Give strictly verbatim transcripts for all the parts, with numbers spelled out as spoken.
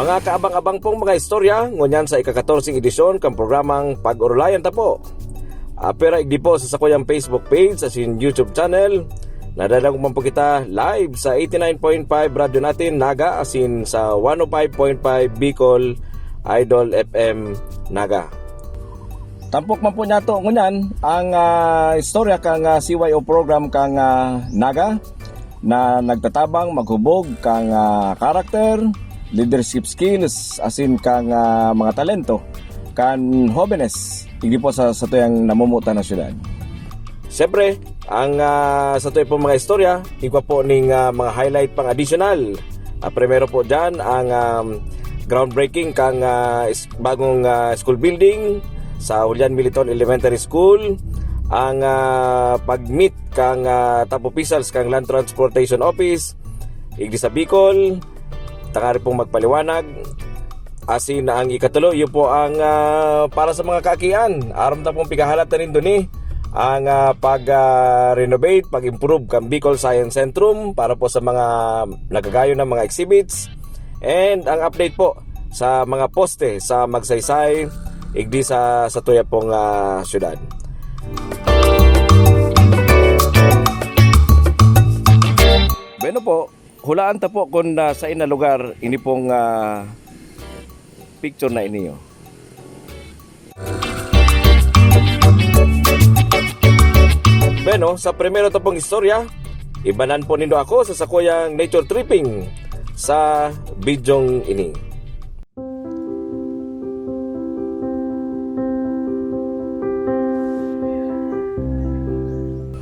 Mga kaabang-abang pong mga istorya, ngunyan sa ika-katorseng edisyon kan programang Pag-orolayan Ta Po. Apwera igdi po sa sakuyang Facebook page asin YouTube channel. Nadadangog man po kita live sa eighty-nine point five Radyo Natin Naga asin sa one oh five point five Bicol Idol F M Naga. Tampok man po niyato ngunyan ang, ah, istorya kan, ah, C Y O program kan, ah, Naga na nagtatabang maghubog kan, ah, karakter, leadership skills, asin kan, ah, mga talento kan hobenes, igdi po sa satuyang namumutan na syudad. Siyempre, ang, ah, satuya pong mga istorya, igwa po ning, ah, mga highlight pang additional. Ah, primero po dyan, ang, um, groundbreaking kang, ah, is-, bagong, ah, school building sa Julian Militon Elementary School, ang, ah, pag-meet kang, ah, top officials kang Land Transportation Office, igdi sa Bicol, tangari pong magpaliwanag. Asin ang ikatulo, iyo po ang, ah, para sa mga kaakian. Aram ta pong pigahalat na nindo ni ang, ah, pag, ah, renovate, pag-improve kan Bicol Science Centrum para po sa mga nagagayon ng mga exhibits. And ang update po sa mga poste sa Magsaysay, igdi sa, sa tuya pong, ah, syudad. Bueno po, hulaan ta po kung, ah, sain na lugar ini pong, ah, picture na ini, oh. Bueno, sa primero ta pong istorya, ibanan po nindo ako sa sakuyang nature tripping sa bidyong ini.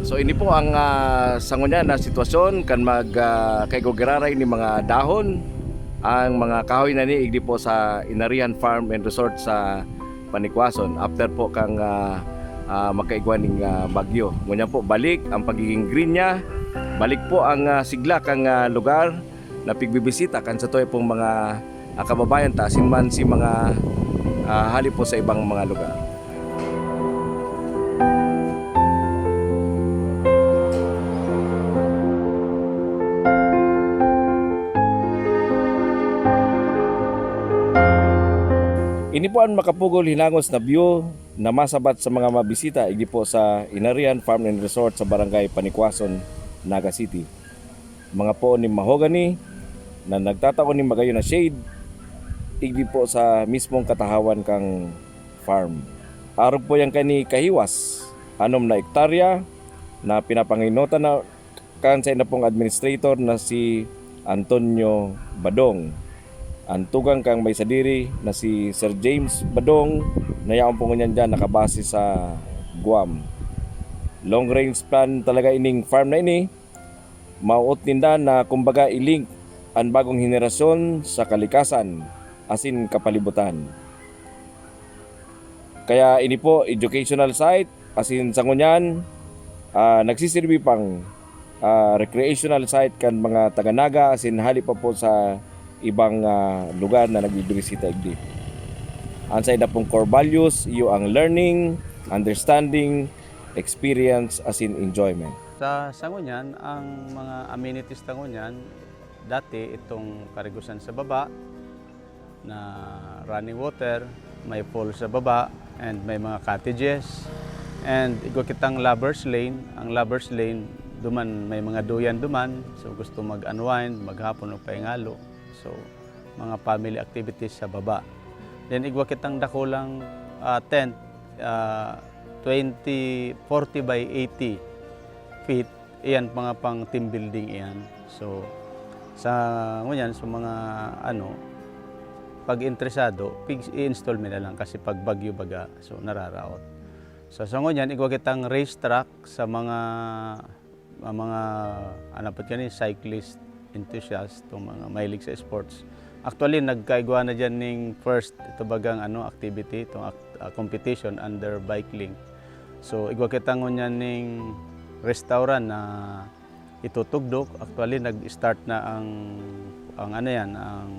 So, ini po ang, ah, sa ngunyan na sitwasyon kan mag, ah, kaigwa giraray ni mga dahon. Ang mga kahoy na ni igdi po sa Inarihan Farm and Resort sa Panikwason. After po kang, ah, ah, magkaigwa ning, ah, bagyo. Ngunyan po, balik ang pagiging green niya. Balik po ang, ah, sigla kang, ah, lugar na pigbibisita kan satuya pong mga, ah, kababayan ta, asin man si mga, ah, hali po sa ibang mga lugar. Ini po an makapugol hinangos na view na masabat sa mga mabisita igdi po sa Inarihan Farm and Resort sa Barangay Panikwason, Naga City. Mga poon nin mahogany na nagtatao nin magayon na shade igdi po sa mismong katahawan kang farm. Arog po yan kani kahiwas, anom na ektarya na pinapanginotan na kan sain na pong administrator na si Antonio Badong. Ang tugang kang may sadiri na si Sir James Badong na yaon po ngunyan dyan nakabase sa Guam. Long range plan talaga ining farm na ini. Maoot ninda na kumbaga i-link an bagong henerasyon sa kalikasan asin kapalibutan. Kaya ini po, educational site, asin sa ngunyan, ah, nagsisirbi pang, ah, recreational site kan mga taga Naga, asin hali pa po sa ibang, ah, lugar na nagbibisita igdi. Ang saida pong core values, iyo ang learning, understanding, experience, asin enjoyment. Sa, sa ngunyan, ang mga amenities ta ngunyan, dati itong karigusan sa baba, na running water, may pool sa baba, and may mga cottages. And igwa kitang lovers lane. Ang lovers lane, duman may mga duyan duman. So, gusto mag-unwind, maghapon o paingalo. So, mga family activities sa baba. Then, igwa kitang dakulang, ah, tent, ah, twenty, forty by eighty feet. Iyan, mga pang team building iyan. So, sa ngunyan, sa mga, ano, pag interesado, pig-, i-install mi na lang kasi pag bagyo baga, so, nararaot. So, sa ngunyan, igwa kitang racetrack sa mga, mga, ano po yan, cyclist enthusiast, itong mga mahilig sa sports. Actually, nagkaigwa na dyan ning first, ito bagang, ano, activity, itong ac-, ah, competition under bike link. So, igwa kita ngunyan ning restaurant na itutugdok. Actually, nag-start na ang, ang ano yan, ang,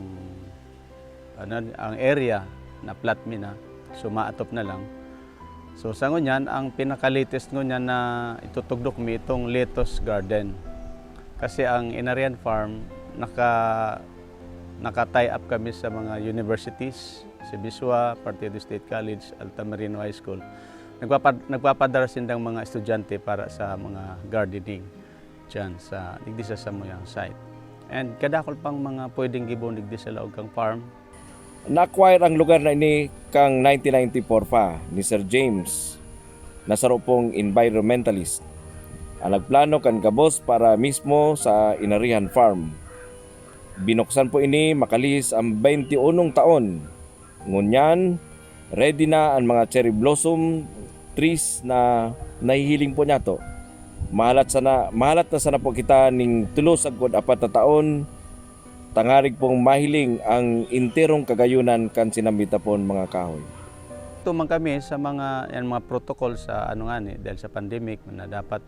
ano, ang area na plat mi na. So, maatop na lang. So, sa ngunyan, ang pinaka-latest ngunyan na itutugdok mi itong lettuce garden. Kasi ang Inarian Farm, naka-, Naka-tie up kami sa mga universities, CEBISUA, Partido State College, Altamirano High School. Nagpapad-, nagpapadara sindang mga estudyante para sa mga gardening diyan sa, digdi sa samuyang site. And kadakol pang mga pwedeng gibon digdi sa laog kang farm. Na-acquire ang lugar na ini kan nineteen ninety-four pa ni Sir James, na saro pong environmentalist, ang nagplano kan gabos para mismo sa Inarihan Farm. Binuksan po ini makalihis ang twenty-unong taon. Ngunyan, ready na ang mga cherry blossom trees na nahihiling po niyato. Mahalat sana, mahalat na sana po kita ning tulo sagkod apat na taon, tangarig pong mahiling ang enterong kagayonan kan sinambit na pon mga kahoy. Ito man kami sa mga, yan, mga protocol sa ano nga ni, dahil sa pandemic na dapat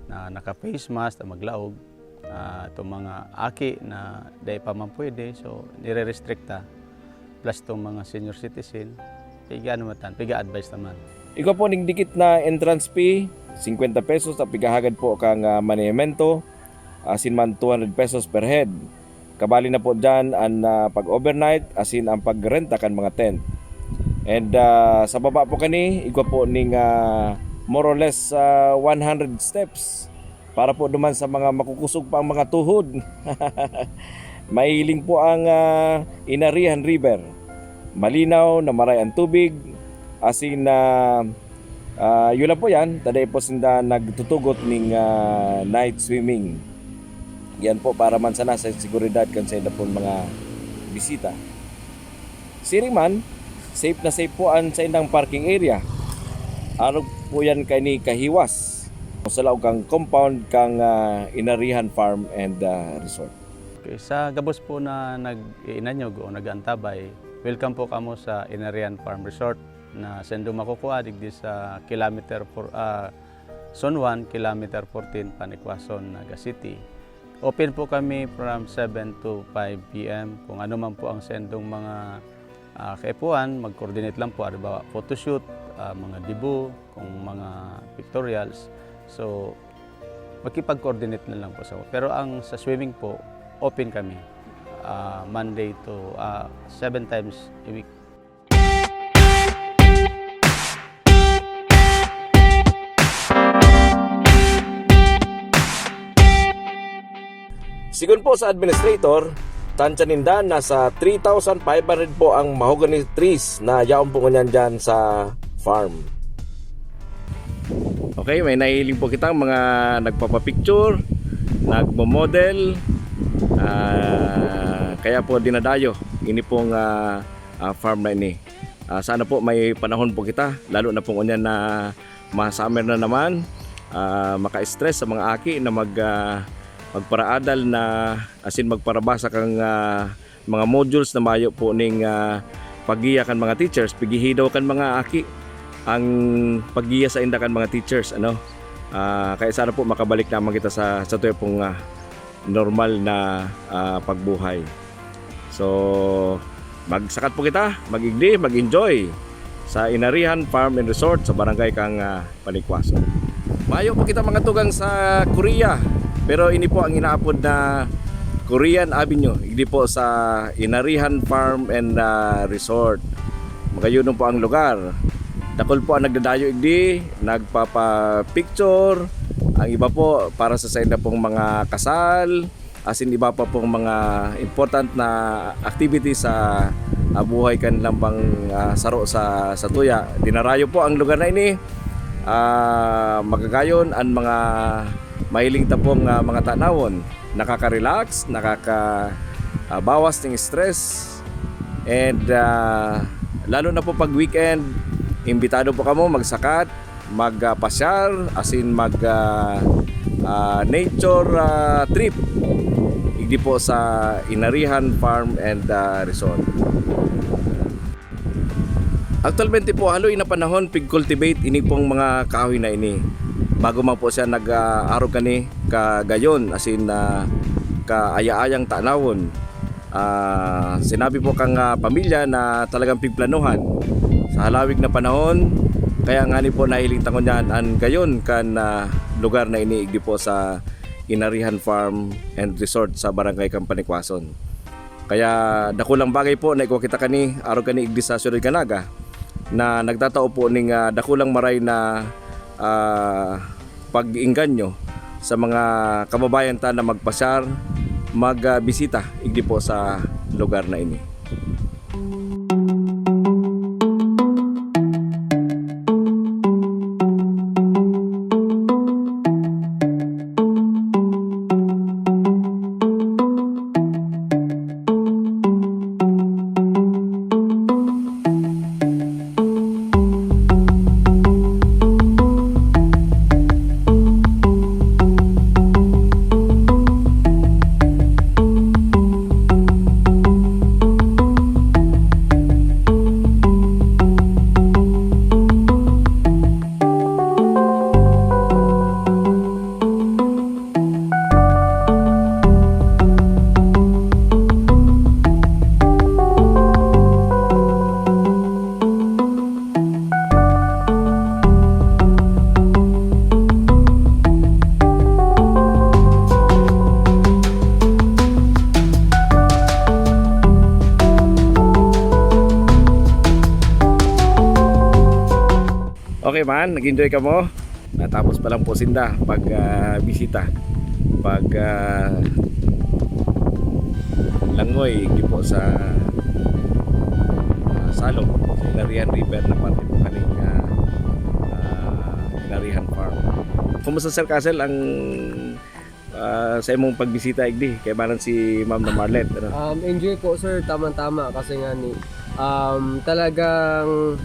na naka-face mask, na maglaog, ah, itong mga aki na dai pa man pwede, so nire-restrikta. Plus itong mga senior citizen, piga-ano man tan, piga-advise naman. Igwa po ning dikit na entrance fee, singkwenta pesos, na pighahagad po kan, ah, manehemento, asin man two hundred pesos per head. Kabali na po diyan an, ah, pag-overnight, asin ang pagrenta kan mga tent. And, ah, sa baba po kani, igwa po ning, ah, more or less, ah, one hundred steps para po duman sa mga makukusog pa ang mga tuhod. Mahiling po ang, ah, Inarihan River. Malinaw na maray ang tubig, asin, ah, ah, yun lang po yan, ta dai po sinda nagtutugot ning, ah, night swimming. Yan po para man sana sa seguridad kan sainda pon mga bisita. Siring man, safe na safe po an saindang parking area. Arog po yan kaini kahiwas sa laog kan compound kan, ah, Inarihan Farm and, ah, Resort. Okay, sa gabos po na nag-iinanyog o nag-aantabay, welcome po kamo sa Inarihan Farm Resort na saindo makukua digdi sa kilometer four, ah, Zone one, kilometer fourteen, Panikwason, Naga City. Open po kami from seven to five P M. Kung ano man po ang saindong mga, ah, kaipuhan, mag-coordinate lang po. Halimbawa, photoshoot, ah, mga debut, kung mga pictorials. So, makipag-coordinate na lang po sa, pero ang sa swimming po, open kami, ah, Monday to, ah, seven times a week. Sigon po sa administrator, tansya ninda, nasa three thousand five hundred po ang mahogany trees na yaon po ngunyan dyan sa farm. Okay, may nahiling po kitang mga nagpapapicture, nagmo-model, ah, kaya po dinadayo ini pong, ah, ah, farm na ini. Ah, sana po may panahon po kita, lalo na po ngunyan na ma-summer na naman, ah, maka-stress sa mga aki na mag, ah, magparaadal na, asin magparabasa kang, ah, mga modules na mayo po ning, ah, paggiya kan mga teachers, pighihidaw kan mga aki ang paggiya sainda kan mga teachers, ano. Ah, kaya sana po makabalik naman kita sa, sa tuya pong, ah, normal na, ah, pagbuhay. So, magsakat po kita, mag-igdi, mag-enjoy sa Inarihan Farm and Resort sa barangay kang, ah, Panikwason. Mayo po kita mga tugang sa Korea, pero ini po ang inaapod na Korean Avenue, igdi po sa Inarihan Farm and, ah, Resort. Magayon po ang lugar. Dakul po ang nagdadayo igdi, nagpapa-picture, ang iba po para sa sainda pong mga kasal, asin iba pa pong mga important na activity sa, ah, buhay kan lambang, ah, saro sa, sa tuya. Dinarayo po ang lugar na ini. Ah, magagayon an mga mahiling ta pong, ah, mga tanawon. Nakaka-relax, nakaka-, ah, bawas ning stress. And, ah, lalo na po pag weekend, imbitado po kamo magsakat, mag, ah, pasyar, asin mag, ah, ah, nature, ah, trip. Igdi po sa Inarihan Farm and, ah, Resort. Aktualmente po, haloy na panahon pig-cultivate ini pong mga kahoy na ini. Bago man po siya nag, ah, arog kani kagayon, asin, ah, kaaya-ayang tanawon. Ah, sinabi po kang, ah, pamilya na talagang pigplanuhan sa halawig na panahon. Kaya ngani po nahiling ta ngunyan an gayon kan, ah, lugar na ini, igdi po sa Inarihan Farm and Resort sa Barangay Kampanikwason. Kaya dakulang bagay po na igwa kita kani, arog kani igdi sa siyudad kan Naga, na nagtatao po ning, ah, dakulang maray na, ah, pag-engganyo sa mga kababayan ta na magpasyar, mag, ah, bisita igdi po sa lugar na ini. Okay man, nag-enjoy kamo? Natapos pa lang po sinda pag, ah, bisita, pag, ah, langoy, di po sa, ah, Salog, sa Inarihan River na parte po kaning, ah, ah, Inarihan Farm. Kumusta, Sir Castle, ang, ah, sa imong pagbisita igdi kay banan si Ma'am na Marlet, ano? Um, enjoy po, sir, tamang-tama kasi nga ni, um, talagang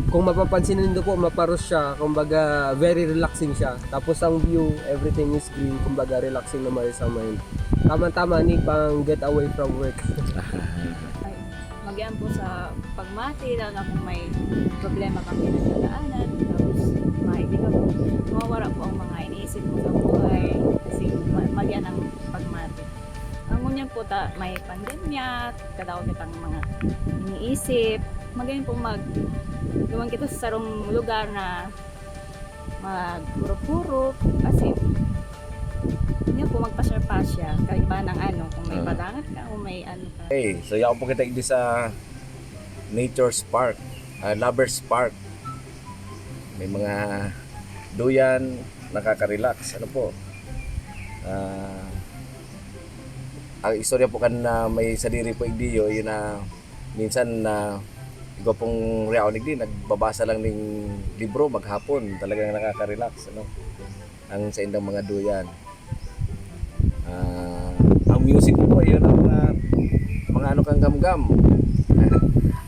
kung mapapansin nindo po, maparos siya, kumbaga very relaxing siya. Tapos ang view, everything is green, kumbaga relaxing naman sa mind. Tamang-tama ni pang get away from work. Ay, magian po sa pagmati, lalo na kung may problema kang pinagdadaanan, tapos mahilig ako, mawawara po ang mga iniisip mo sa buhay, kasi ma-, magian ang pagmati. Ang ngunyan po ta, may pandemya, kadakul kitang mga iniisip, magayon po mag-, duman kita sa sarong lugar na mag-urop-urop, as in, yun po, magpasyar-pasyar, kaiba ng ano, kung may Ah. padangat ka, kung may ano ka. Okay, so yaon po kita igdi sa Nature's Park, ah, Lovers Park. May mga duyan, nakaka-relax. Ano po? Ah, ang istorya po kan, ah, may sadiri po igdiyo, yun na minsan na igwa pong riyaon igdi, nagbabasa lang ning libro maghapon. Talagang nakaka-relax, ano, ang saindang mga duyan. Ah, ang music po, yun ang, ah, mga ano kang gamgam.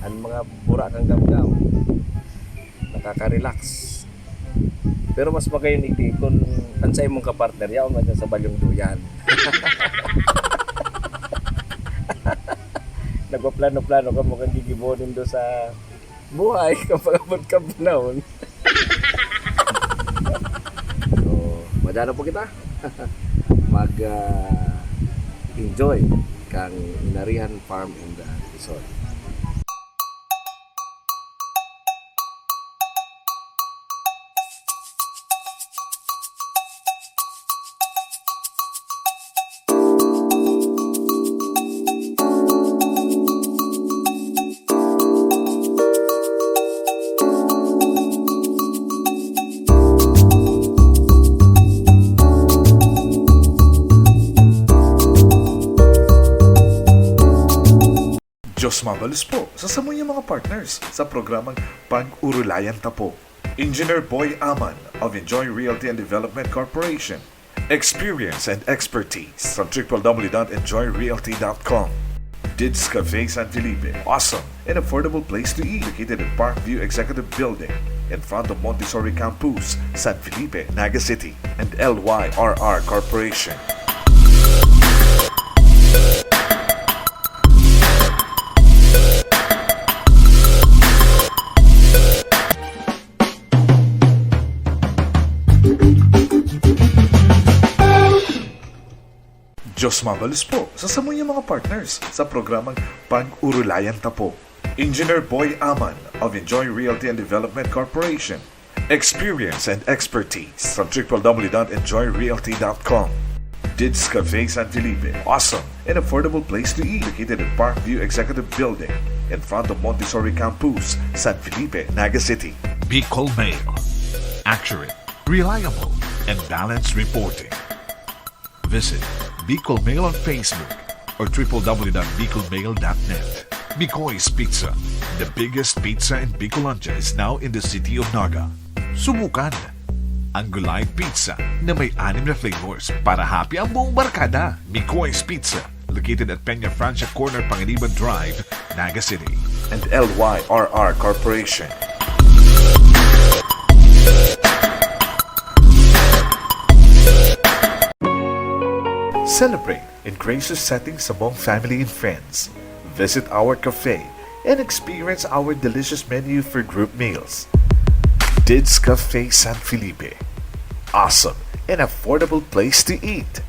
Ang mga bura kang gamgam. Nakaka-relax. Pero mas magayon igdi kun an saimong kapartner, yaon man sa balyong duyan. Nagpaplano-plano kamo kan gigibohon nindo sa buhay, kan pag-abot kan panahon. So, madya na po kita. Mag, ah, enjoy kan Inarihan Farm and, ah, Resort. Diyos mabalos po sa samuyang mga partners sa programang Pag-urulayan Ta Po. Engineer Boy Aman of Enjoy Realty and Development Corporation. Experience and expertise from triple W dot enjoy realty dot com. Dids Cafe San Felipe, awesome and affordable place to eat, located at Parkview Executive Building, in front of Montessori Campus, San Felipe, Naga City, and L Y R R Corporation. Diyos mabalos po sa samuyang mga partners sa programang Pag-urulayan Ta Po. Engineer Boy Aman of Enjoy Realty and Development Corporation. Experience and expertise from triple W dot enjoy realty dot com. Dids Cafe San Felipe, awesome and affordable place to eat, located at Parkview Executive Building, in front of Montessori Campus, San Felipe, Naga City. Bicol Mail. Accurate, reliable, and balanced reporting. Visit Bicol Mail on Facebook or triple w dot bicol mail dot net. Mikoy's Pizza, the biggest pizza in Bicolandia, is now in the city of Naga. Subukan ang Gulay Pizza na may anim na flavors para happy ang buong barkada. Mikoy's Pizza, located at Peña Francia Corner, Panganiban Drive, Naga City. And L Y R R Corporation. Celebrate in gracious settings among family and friends. Visit our cafe and experience our delicious menu for group meals. Dids Cafe San Felipe. Awesome and affordable place to eat.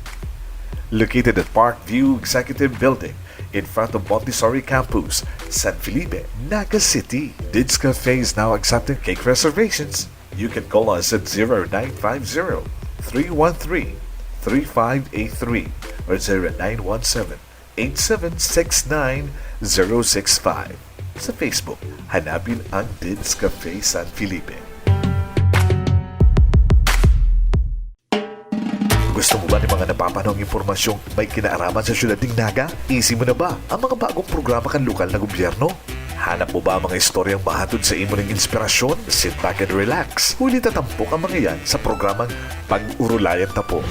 Located at Parkview Executive Building, in front of Montessori Campus, San Felipe, Naga City. Dids Cafe is now accepting cake reservations. You can call us at zero nine five zero, three one three, three five eight three or zero nine one seven, eight seven six nine, zero six five. Sa Facebook, hanapin ang Dids Cafe San Felipe. Gusto mo ba ng mga napapanahong impormasyong may kinaaraman sa siyudad ning Naga? Easy mo na ba ang mga bagong programa kan lokal na gobyerno? Hanap mo ba ang mga istoryang mahatod sa imo ning inspirasyon? Sit back and relax. Huli ta tampok ang mga yan sa programang Pag-urulayan Ta Po.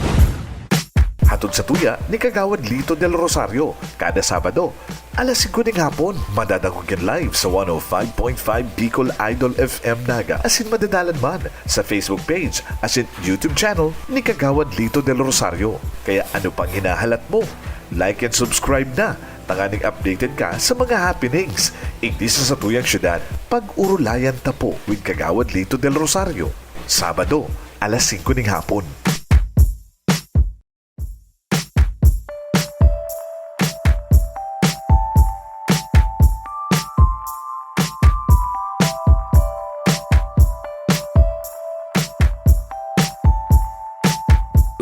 Hatod sa tuya ni Kagawad Lito Del Rosario, kada Sabado, alas singko ning hapon. Madadangog yan live sa one oh five point five Bicol Idol F M Naga, asin madadalan man sa Facebook page asin YouTube channel ni Kagawad Lito Del Rosario. Kaya ano pang hinahalat mo? Like and subscribe na, tanganing updated ka sa mga happenings igdi sa satuyang syudad. Pag-urulayan Ta Po with Kagawad Lito Del Rosario, Sabado, alas singko ning hapon.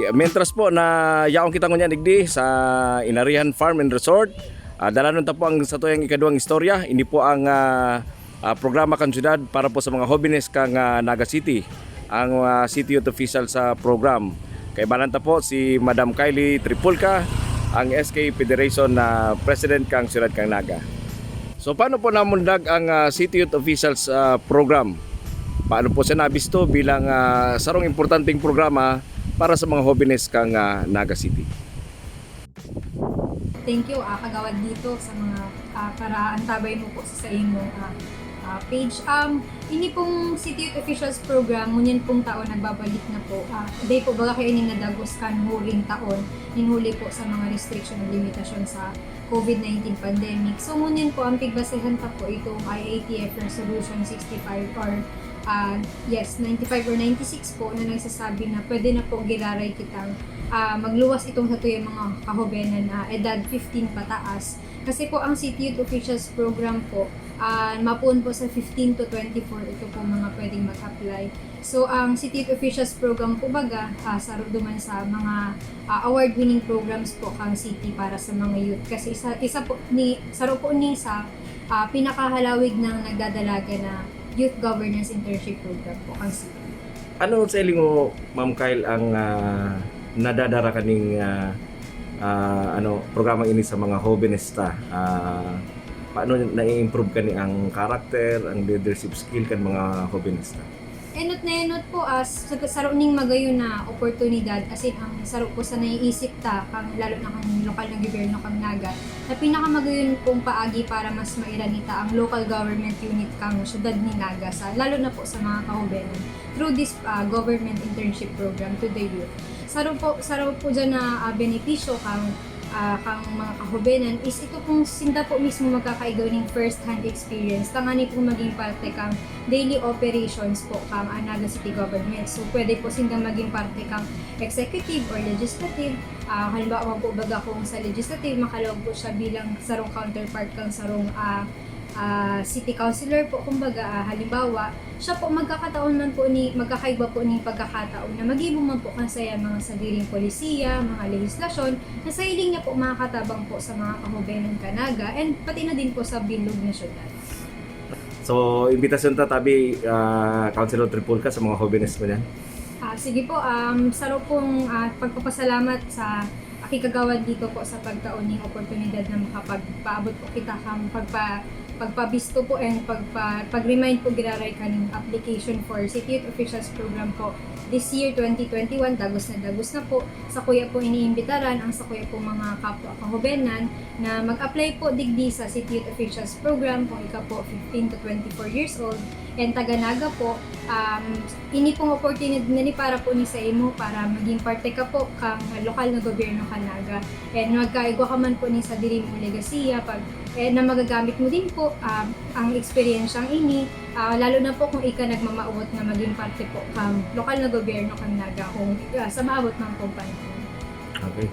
Mientras po na yaon kita ngunyan digdi sa Inarihan Farm and Resort, ah, dalanon ta po ang satuyang ikaduwang istorya. Ini po ang, ah, ah, programa kan syudad para po sa mga hobenes kan, ah, Naga City, ang, ah, City Youth Officials, ah, Program. Kaibanan ta po si Madam Kylie Tripulca, ang S K Federation na President kan syudad kan Naga. So, paano po namundag ang, ah, City Youth Officials, ah, Program? Paano po siya nabisto bilang, ah, sarong importanteng programa para sa mga hobenes kan, ah, Naga City? Thank you, ah, Kagawad Lito, sa mga, ah, paraantabay mo po sa imong, ah, ah, page. Um, ini pong City Youth Officials Program, ngunyan pong taon nagbabalik na po. Ah, dai po baga kayo nin nadagos kan huring taon, nin huli po sa mga restriction at limitasyon sa COVID nineteen pandemic. So, ngunyan po, ang pigbasehan pa po itong I A T F Resolution sixty-five or, ah, yes, ninety-five or ninety-six po na nagsasabi na pwede na po giraray kitang, ah, magluwas itong satuyang mga kahobenan, ah, edad fifteen pataas. Kasi po ang City Youth Officials Program po, ah, mapoon po sa fifteen to twenty-four ito po mga pwedeng mag-apply. So, ang City Youth Officials Program po baga, ah, saro duman sa mga, ah, award-winning programs po kang city para sa mga youth. Kasi isa, isa po ni, saro po ni sa, ah, pinakahalawig ng nagdadalaga na Youth Governance Internship Program po kang city. Ano sa iling mo, Ma'am Kyle, ang, ah, nadadara kaning, ah, ah, ano, programang ini sa mga hobenesta? Ah, paano nai-improve kani ang character, ang leadership skill kan mga hobenesta? Enot na enot po, as sa, saro ning magayon na oportunidad, as in, ang saro po sa naiisip ta, kang, lalo na kang lokal na gobyerno kang Naga, na pinakamagayon pong paagi para mas mairani ta ang local government unit kang syudad ni Naga, sa, lalo na po sa mga kahobenan, through this, ah, government internship program to the youth. Saro po, saro po dyan na, ah, benepisyo kang, ah, kang mga kahobenan is ito pong sinda po mismo magkakaigaw ning first hand experience, tangani pong maging parte kang daily operations po kang, ah, Naga City Government. So, pwede po sinda maging parte kang executive or legislative. Ah, halimbawa po baga kung sa legislative, makalawag po siya bilang sarong counterpart kang sarong, ah, ah, city councilor po, kumbaga, ah, halimbawa, siya po magkakataon man po ni, magkakaiba po ning pagkakataon na magibo man po kan saiyang mga sadiring polisiya, mga lehislasyon, na sa hiling niya po makakatabang po sa mga kahobenan kan Naga and pati na din po sa bilog na syudad. So, imbitasyon ta, tabi, ah, Councilor Tripulca, sa mga hobenes mo dyan. Ah, sige po, um, saro pong, ah, pagpapasalamat sa aki Kagawad dito po sa pagtao ning oportunidad na makapagpaabot po kita kang pagpa-, pagpabisto po and pagpa-, pag-remind po giraray kaning application for City Youth Officials Program po this year, twenty twenty-one, dagos na dagos na po. Sakuya po iniimbitaran ang sakuya po mga kapwa kahobenan na mag-apply po digdi sa City Youth Officials Program kung ika po fifteen to twenty-four years old and taga Naga po. Um, ini pong opportunity na ni para po ni sa imo para maging parte ka po kang lokal na gobyerno kan Naga. And magkaigwa ka man po ni sa diri mong legasiya pag, eh, na magagamit mo din po, um, ang eksperyensyang ini, ah, lalo na po kung ika nagmamawot na maging parte po kang lokal na gobyerno kan Naga kung, ah, sa maabot man pong panahon. Okay.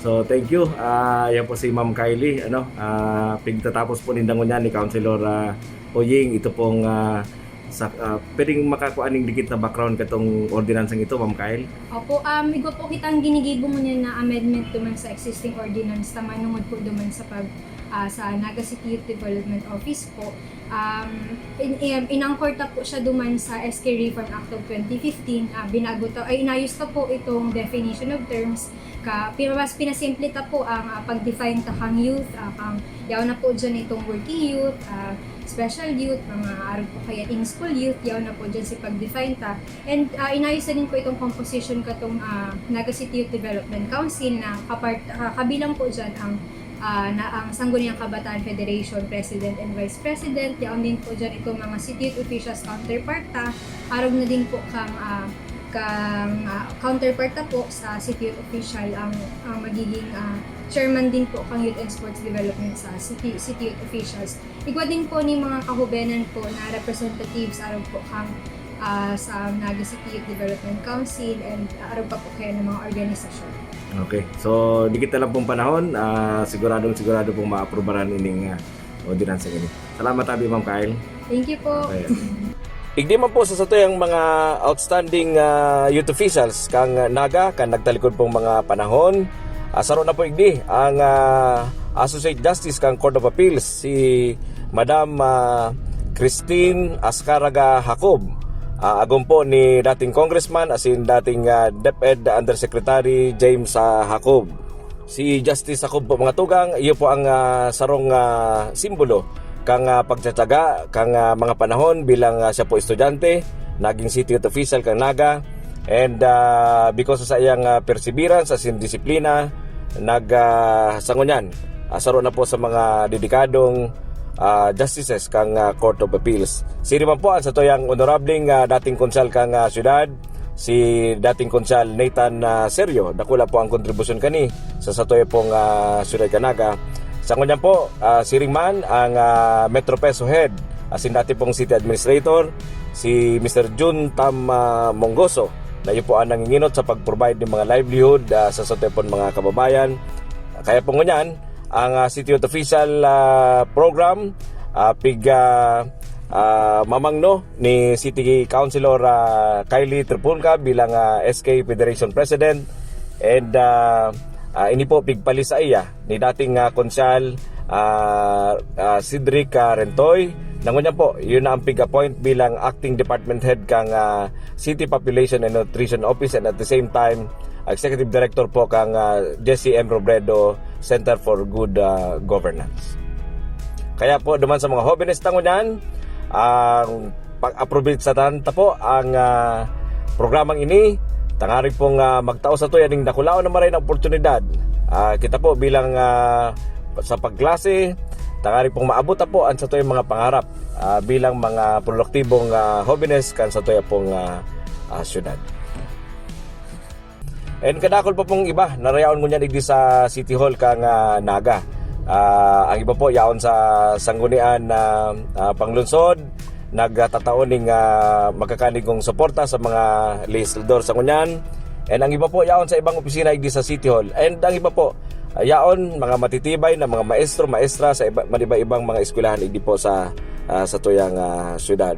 So, thank you. Ah, yan po si Ma'am Kylie, ano, ah, pigtatapos po ninda ngunyan ni Councilor, ah, Oying, ito pong, ah, sa, ah, pwedeng makakuha ning dikit na background katong ordinansang ito, Ma'am Kyle? Opo, um, igwa po kitang ginigibo ngunyan na amendment duman sa existing ordinance ta manungod po duman sa pag, ah, sa Naga City Youth Development Office po. Um, in, in, inangkor ta po siya duman sa S K Reform Act of twenty fifteen. Ah, binago ta, ay, inayos ta po itong definition of terms. Ka, pi-, mas pinasimple ta po ang, ah, pag-define ta kang youth, ah, kang yaw na po dyan itong working youth, ah, special youth, mga arog po kaya in-school youth, yaw na po dyan si pag-define ta. And, ah, inayos na din po itong composition katong, ah, Naga City Youth Development Council na kapart-, ah, kabilang po dyan ang, ah, na ang Sangguniang Kabataan Federation President and Vice President. Yaon din po dyan itong mga City Youth Officials counterpart ta. Arog na din po kang, ah, kang, ah, counterpart ta po sa City Youth Official ang, ang magiging, ah, chairman din po kang Youth and Sports Development sa City, City Youth Officials. Igwa din po ni mga kahubenan po na representatives arog po kang, ah, sa Naga City Youth Development Council and, ah, arog pa po kaya ng mga organisasyon. Okay. So, dikit na lang pong panahon, ah, siguradong sigurado pong maaprubaran ining, ah, ordinansa ini. Salamat, tabi, Ma'am Kyle. Thank you po. Okay. Igdi man po sa satuyang mga outstanding, ah, youth officials kang Naga kan nagtalikod pong mga panahon. Ah, saro na po igdi ang, ah, Associate Justice kang Court of Appeals, si Madam, ah, Christine Azcarraga Jacob. Ah, agom po ni dating congressman asin dating, ah, DepEd Undersecretary James, ah, Jacob. Si Justice Jacob po, mga tugang, iyo po ang, ah, sarong, ah, simbolo kang, ah, pagtsatsaga kang, ah, mga panahon bilang, ah, siya po estudyante, naging city youth official kang Naga. And, ah, because sa iyang, ah, perseverance asin disiplina, nag, ah, sa ngunyan, ah, saro na po sa mga dedikadong, ah, justices kang, ah, Court of Appeals. Siring man po ang satuyang honorableng, ah, dating konsehal kang, ah, syudad, si dating konsehal Nathan, ah, Serio. Dakula po ang kontribusyon kani sa satuya pong, ah, syudad kan Naga. Sa ngunyan po, ah, siring man ang, ah, Metro Peso Head, asin dati pong City Administrator, si Mister Jun Tam, ah, Mongoso, na iyo po ang nanginginot sa pag-provide ng mga livelihood, ah, sa satuya pong mga kababayan. Kaya po ngunyan, ang, ah, City Youth Official, ah, Program, ah, pig, ah, ah, mamangno ni City Councilor, ah, Kylie Tripulca bilang, ah, S K Federation President. And, ah, ah, ini po pigpalisaiya ni dating, ah, Konsehal, ah, ah, Cedric, ah, Rentoy. Na ngunyan po, iyo na ang pig-appoint bilang acting department head kang, ah, City Population and Nutrition Office, and at the same time, Executive Director po kang, ah, Jesse M Robredo Center for Good, ah, Governance. Kaya po, duman sa mga hobenes ta ngunyan, ang pag-approbate sa tan ta po ang, ah, programang ini, tangarig pong, ah, magtao satuya ning dakulaon na maray na oportunidad. Ah, kita po bilang, ah, sa pagklase, tangarig pong maabot ta po ang satuyang mga pangarap, ah, bilang mga produktibong, ah, hobenes kan satuya pong, ah, ah, syudad. And kadakul pa pong iba na rayaon ngunyan igdi sa City Hall kang, ah, Naga. Ah, ang iba po yaon sa sanggunian na, ah, panglunsod, nagtatao ning, ah, makakanigong suporta sa mga legislador sa ngunyan. And ang iba po yaon sa ibang opisina igdi sa City Hall. And ang iba po, Ah, yaon, mga matitibay na mga maestro, maestra sa iba, iba-ibang mga eskwelahan, igdi po sa, ah, satuyang, ah, syudad.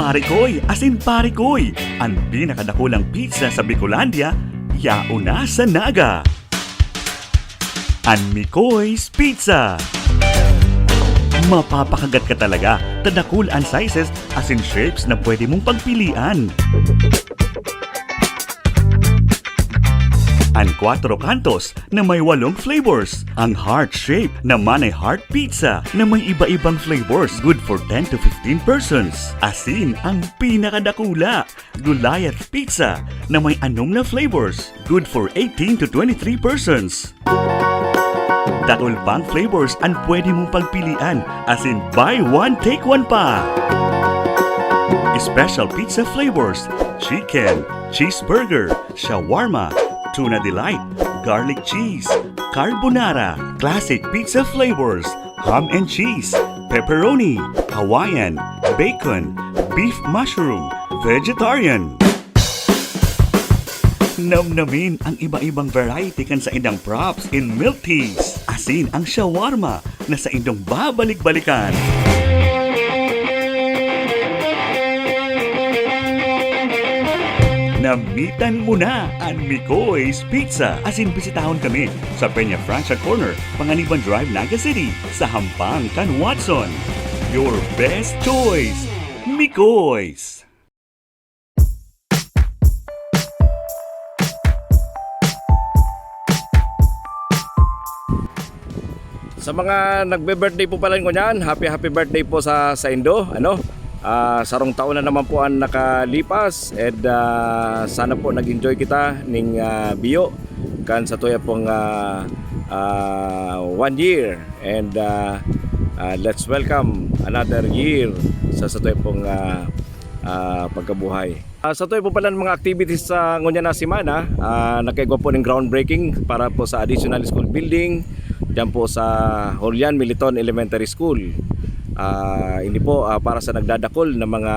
Marikoy asin Parikoy, an pinakadakulang pizza sa Bicolandia, yaon na sa Naga. An Mikoy's Pizza. Mapapakagat ka talaga, ta dakul an sizes asin shapes na pwede mong pagpilian. An Cuatro Cantos na may walong flavors. Ang heart shape na Manay Heart Pizza na may iba-ibang flavors, good for ten to fifteen persons. Asin ang pinakadakula, Goliath Pizza na may anom na flavors, good for eighteen to twenty-three persons. Dakul pang flavors an pwede mong pagpilian, asin buy one, take one pa. Special pizza flavors, chicken, cheeseburger, shawarma, tuna delight, garlic cheese, carbonara, classic pizza flavors, ham and cheese, pepperoni, Hawaiian, bacon, beef mushroom, vegetarian. Namnamin ang iba-ibang variety kan saindang props in milk teas, asin ang shawarma na saindong babalik-balikan. Namitan mo na an Mikoy's Pizza, asin bisitahon kami sa Peña Francia Corner, Panganiban Drive, Naga City, sa hampang kan Watson. Your best choice, Mikoy's! Sa mga nagbe-birthday po pala ngunyan, happy, happy birthday po sa, sa indo, ano? Ah, sarong taon na naman po ang nakalipas, and, ah, sana po nag-enjoy kita ning, ah, biyo kan satuya pong, ah, ah, one year, and, ah, ah, let's welcome another year sa satuya pong, ah, ah, pagkabuhay. Ah, satuya po pala ng mga activities sa ngunyan na semana, ah, nagkaigwa po ng groundbreaking para po sa additional school building diyan po sa Julian Militon Elementary School. Ah, ini po, ah, para sa nagdadakol na mga,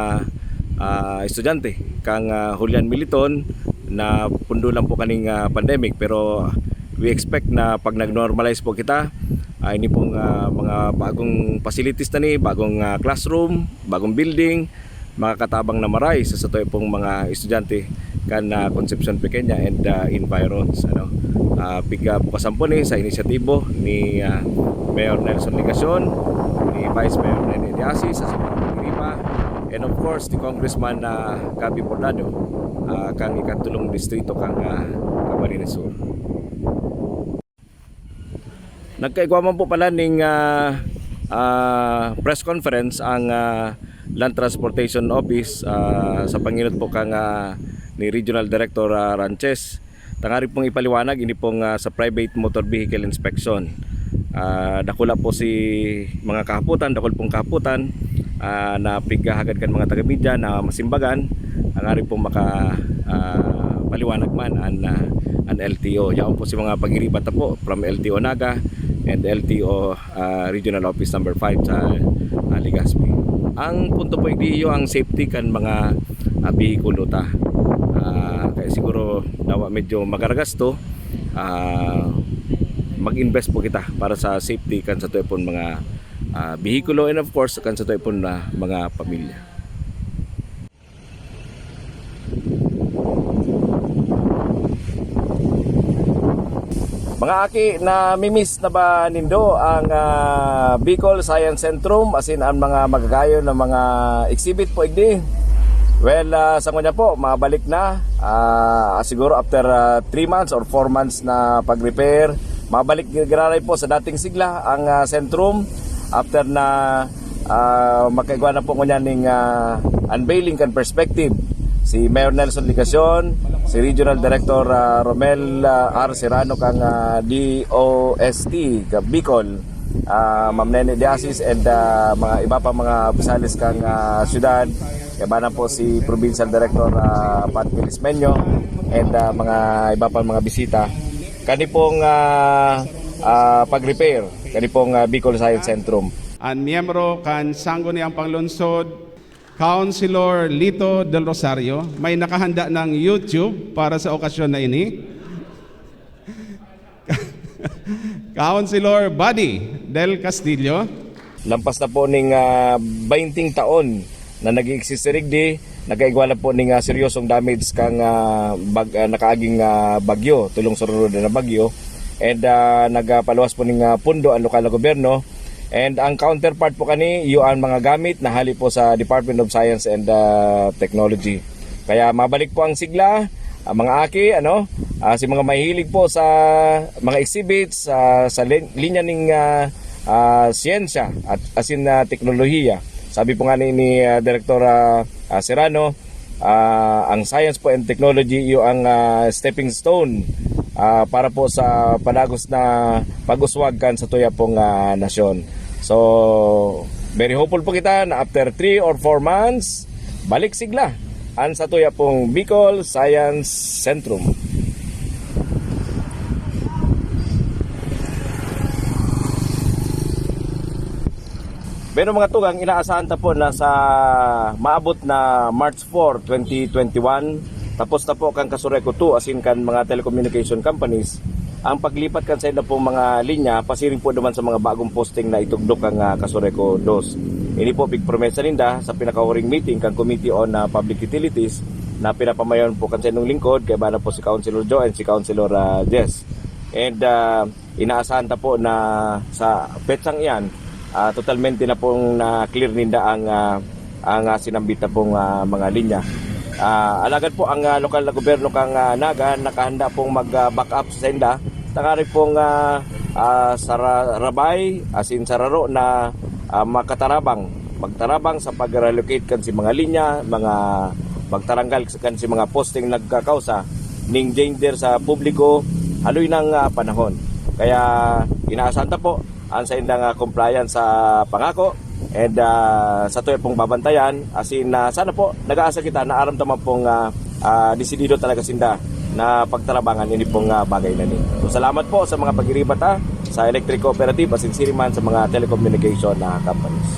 ah, estudyante kang, ah, Julian Militon na pundo lang po kaning, ah, pandemic, pero we expect na pag nag-normalize po kita, ah, ini pong, ah, mga bagong facilities na ni, bagong, ah, classroom, bagong building, makakatabang na maray sa satuya pong mga estudyante kan, ah, Concepcion Pequeña and, ah, environs, ano. Ah, piga bukasan po ni sa inisyatibo ni, ah, Mayor Nelson Legacion, ni Vice Mayor Nene Diasi sa Supremo Gripa, and of course, ni Congressman, ah, Gabby Bordado, ah, kang ikatulong distrito kang, ah, Camarines Sur. Nagkaigwa man po pala ning, ah, ah, press conference ang, ah, Land Transportation Office, ah, sa pangenot po kang, ah, ni Regional Director, ah, Ranches, tangarig pong ipaliwanag ini pong, ah, sa private motor vehicle inspection. Ah, dakula po si mga kahapotan, dakul pong kahapotan, ah, na pighahagad kan mga taga-media na masimbagan, tangarig pong maka, ah, paliwanag man an, ah, an L T O. Yaon po si mga pagiribat na po from L T O Naga and L T O, ah, Regional Office Number five sa, ah, Legazpi. Ang punto po, igdi, iyo ang safety kan mga, ah, behikulo ta. Ah, kaya siguro dawa medyo magaragasto, ah, mag-invest po kita para sa safety kan satuya pon mga, ah, behikulo and of course kan satuya pon na mga pamilya. Mga aki, na-miss na ba nindo ang, ah, Bicol Science Centrum, asin ang mga magagayon na mga exhibit po, igdi? Well, ah, sa ngunyan po, mabalik na. Ah, siguro after, ah, three months or four months na pag-repair, mabalik giraray po sa dating sigla ang, ah, Centrum after na, ah, makaigwa na po ngunyan ning, ah, unveiling kan perspective si Mayor Nelson Legacion, si Regional Director, ah, Romel, ah, R Serrano kang, ah, D O S T ka Bicol, ah, Ma'am Nene de Asis, and, ah, mga iba pa mga opisyales kang, ah, syudad. Kaiba na po si Provincial Director, ah, Pat Felismeño, and, ah, mga iba pa mga bisita. Kani pong, ah, ah, pag-repair, kani pong, ah, Bicol Science Centrum. An miyembro kan Sangguniang Panglungsod, Councilor Lito Del Rosario, may nakahanda ng YouTube para sa okasyon na ini. Councilor Buddy Del Castillo. Lampas na po ning, ah, baynting taon na nag-i-exist si Rigdi, nagkaigwa na po ning, ah, seryosong damage kang, ah, bag-, ah, nakaaging, ah, bagyo, tolong surunod na bagyo. And, ah, nagpaluwas po ning, ah, pundo ang lokal na gobyerno. And ang counterpart po kani, iyo ang mga gamit na hali po sa Department of Science and, ah, Technology. Kaya mabalik po ang sigla, ah, mga aki, ano, ah, si mga mahilig po sa mga exhibits, ah, sa lin-, linya ning, ah, ah, siyensya at asin na teknolohiya. Sabi po nga ni, ni, ah, Direktor, ah, ah, Serrano, ah, ang science po and technology, iyo ang, ah, stepping stone, ah, para po sa padagos na pag-uswag kan satuya pong, ah, nasyon. So, very hopeful po kita na after three or four months, balik sigla an satuya pong Bicol Science Centrum. Pero mga tugang, inaasahan ta po na sa maabot na March four, twenty twenty-one, tapos na po kan Casureco two, asin kan mga telecommunication companies, ang paglipat kan sainda pong mga linya, pasiring po naman sa mga bagong posting na itugdok ang, ah, Casureco dos. Ini po, pigpromesa ninda sa pinakahuring meeting kan Committee on, ah, Public Utilities na pinapamayon po kan saindong lingkod, kaiba na po si Councilor Joe and si Councilor, ah, Jess. And, ah, inaasahan ta po na sa petsang iyan, ah, totalmente na pong na-clear ninda ang, ah, ang, ah, sinambit na pong, ah, mga linya. Ah, alagad po ang, ah, lokal na gobyerno kang, ah, Naga nakahanda pong mag, ah, back up sa sainda, tangarig pong, ah, ah, sa ra-, rabay, asin sa raro na, ah, makatarabang, magtarabang sa pag-relocate kan si mga linya, mga pagtaranggal kan si mga posting nagkakausa ning danger sa publiko haloy nang, ah, panahon. Kaya inaasahan ta po ang saindang, ah, compliance sa pangako, and, ah, satuya pong babantayan, asin, ah, sana po nag-aasa kita na aram ta man pong, ah, ah, desidido talaga sinda na pagtarabangan ini pong, ah, bagay na ini. So, salamat po sa mga pagiribat, ah, sa electric cooperative, asin siring man sa mga telecommunication na companies.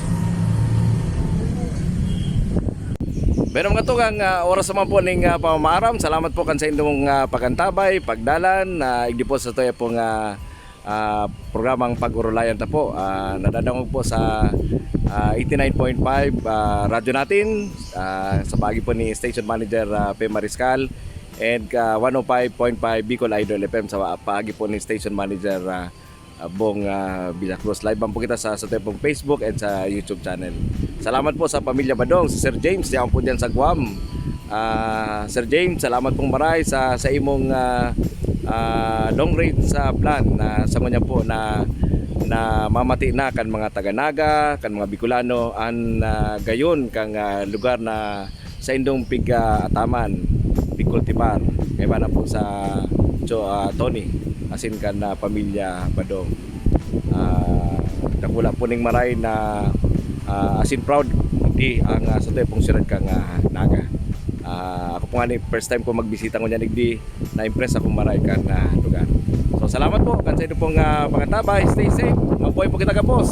Pero mga tugang, ah, oras naman po ning, ah, pamamaaram. Salamat po kan saindong, ah, pagantabay, pagdalan, ah, igdi po sa satuya pong, ah, ah, programang Pag-Orolayan Ta Po. Ah, nadadangog po sa, ah, eighty-nine point five, ah, Radyo Natin, ah, sa paagi po ni Station Manager, ah, Pe Mariscal, and, ah, one oh five point five Bicol Idol F M sa paagi po ni Station Manager, ah, ah, Bong, ah, Villa Cruz. Live man po kita sa, sa satuya pong Facebook and sa YouTube channel. Salamat po sa Pamilya Badong, si Sir James, diyan po diyan sa Guam. Ah, Sir James, salamat pong maray sa, sa imong, ah, ah, long range, ah, plan na sa ngunyan po na, na mamati na kan mga taga Naga, kan mga Bicolano, an, ah, gayon kang, ah, lugar na saindong pig-, ah, ataman, pig-, Cultivar, kaiba na po sa Cho-, ah, Tony, asin kan, ah, pamilya Badong. Ah, dakula po ning maray na, ah, asin proud di ang, ah, sa tuya pong siyudad kan, ah, Naga. Ah, ako po nga ni first time ko magbisita ngunyan digdi, na-impress akong maray kan, ah, lugar. So, salamat po kan sa inyo pong, ah, pangantabay. Stay safe. Mabuhay po kita, gabos.